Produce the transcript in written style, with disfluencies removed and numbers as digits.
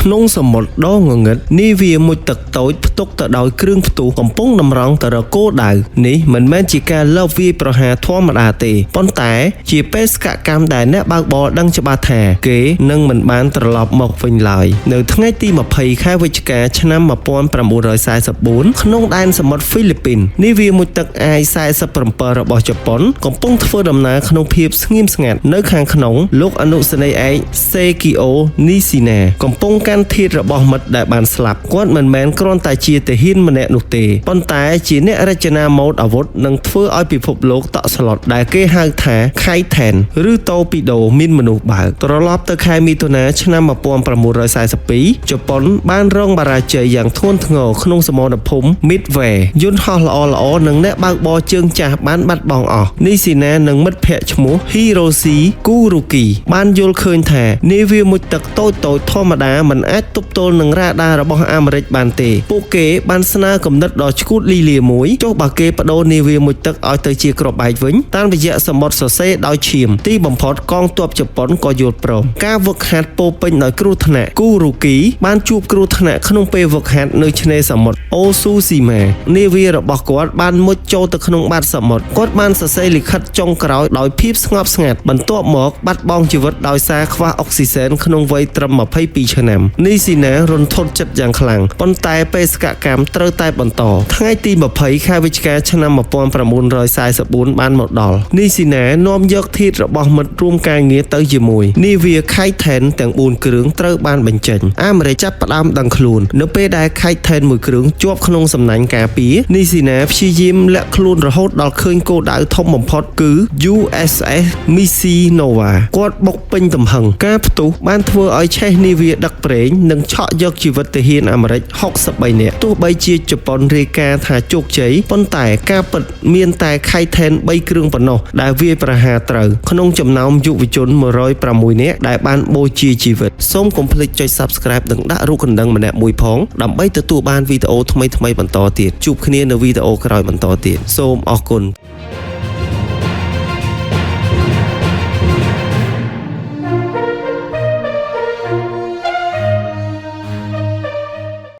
ក្នុងសមុទ្រដ៏ងងឹតនាវាមុជទឹកតូចផ្ទុកទៅដោយគ្រឿងផ្ទុះកំពុងតម្រង់ទៅរកគោលដៅនេះមិនមែនជាការលបវាយប្រហារធម្មតាទេប៉ុន្តែជាបេសកកម្មដែលអ្នកបើកបរដឹងច្បាស់ថាគេនឹងមិនបានត្រឡប់មកវិញឡើយនៅថ្ងៃទី20ខែវិច្ឆិកាឆ្នាំ1944ក្នុងដែនសមុទ្រហ្វីលីពីននាវាមុជទឹក I-47 របស់ជប៉ុនកំពុងធ្វើដំណើរក្នុងភាពស្ងៀមស្ងាត់នៅខាងក្នុងលោកអនុសេនីយ៍ឯកសេគីអូនីស៊ីណាកំពុងកាន់ធាតុរបស់មិត្តដែលបានស្លាប់គាត់មិនមែនគ្រាន់តែជាទាហានម្នាក់នោះទេប៉ុន្តែជាអ្នករចនាម៉ូដអាវុធនិងធ្វើឲ្យពិភពលោកតក់ស្លុតដែលគេហៅថាខៃថែនឬតូពីដូមានមនុស្សបើកត្រឡប់ទៅខែមិថុនាឆ្នាំ1942ជប៉ុនបានរងបរាជ័យយ៉ាងធ្ងន់ធ្ងរក្នុងសមរភូមិ Midway យន្តហោះល្អៗនិងអ្នកបើកបរជើងចាស់បានបាត់បង់អស់នីស៊ីណានិងមិត្តភ័ក្តិឈ្មោះ Hiroshi Kuroki បានយល់ឃើញថានាវាមុជទឹកតូចៗធម្មតាមិនអាចទប់ទល់នឹងរ៉ាដារបស់អាមេរិកបានទេពួកគេបានស្នើគំនិតដ៏ឈួតលីលាមួយចុះបើគេបដូរនាវាមុជទឹកឲ្យទៅជាគ្រាប់បែកវិញតាមរយៈសមុទ្រសរសេរដោយឈាមទីបំផុតកងទ័ពជប៉ុនក៏យល់ព្រមការវឹកហាត់ពោរពេញដោយគ្រោះថ្នាក់គូរូគីបានជួបគ្រោះថ្នាក់ក្នុងពេលវឹកហាត់នៅឆ្នេរសមុទ្រអូស៊ូស៊ីម៉ានាវារបស់គាត់បានមុជចូលទៅក្នុងបាតសមុទ្រគាត់បានសរសេរលិខិតចុងក្រោយដោយភាពស្ងប់ស្ងាត់បន្ទាប់មកបាត់បង់ជីវិតដោយសារខ្វះអុកស៊ីសែនក្នុងវ័យត្រឹម22ឆ្នាំនីស៊ីណារន្ធត់ចិត្តយ៉ាងខ្លាំងប៉ុន្តែបេសកកម្មត្រូវតែបន្តថ្ងៃទី20ខែវិច្ឆិកាឆ្នាំ1944បានមកដល់នីស៊ីណានាំយកធាតុរបស់មិត្តរួមការងារទៅជាមួយនាវាខៃថែនទាំង4គ្រឿងត្រូវបានបញ្ចេញអាមេរិកចាប់ផ្ដើមដឹងខ្លួននៅពេលដែលខៃថែនមួយគ្រឿងជាប់ក្នុងសំណាញ់ការពារនីស៊ីណាព្យាយាមលាក់ខ្លួនរហូតដល់ឃើញគោលដៅធំបំផុតគឺ USS Missinova គាត់បុកពេញទំហឹងការផ្ទុះបានធ្វើឲ្យឆេះនាវាដឹកប្រេងនិងឆក់យកជីវិតទាហានអាមេរិក63នាក់ទោះបីជាជប៉ុនរាយការណ៍ថាជោគជ័យប៉ុន្តែការពិតមានតែខៃថែន3គ្រឿងប៉ុណ្ណោះដែលវាយប្រហារត្រូវក្នុងចំណោមយុវជន106នាក់ដែលបានបូជាជីវិតសូមកុំភ្លេចចុច Subscribe និងដាក់រូបកណ្ដឹងម្នាក់មួយផងដើម្បីទទួលបានវីដេអូថ្មីៗបន្តទៀតជួបគ្នានៅវីដេអូក្រោយបន្តទៀតសូមអរគុណ។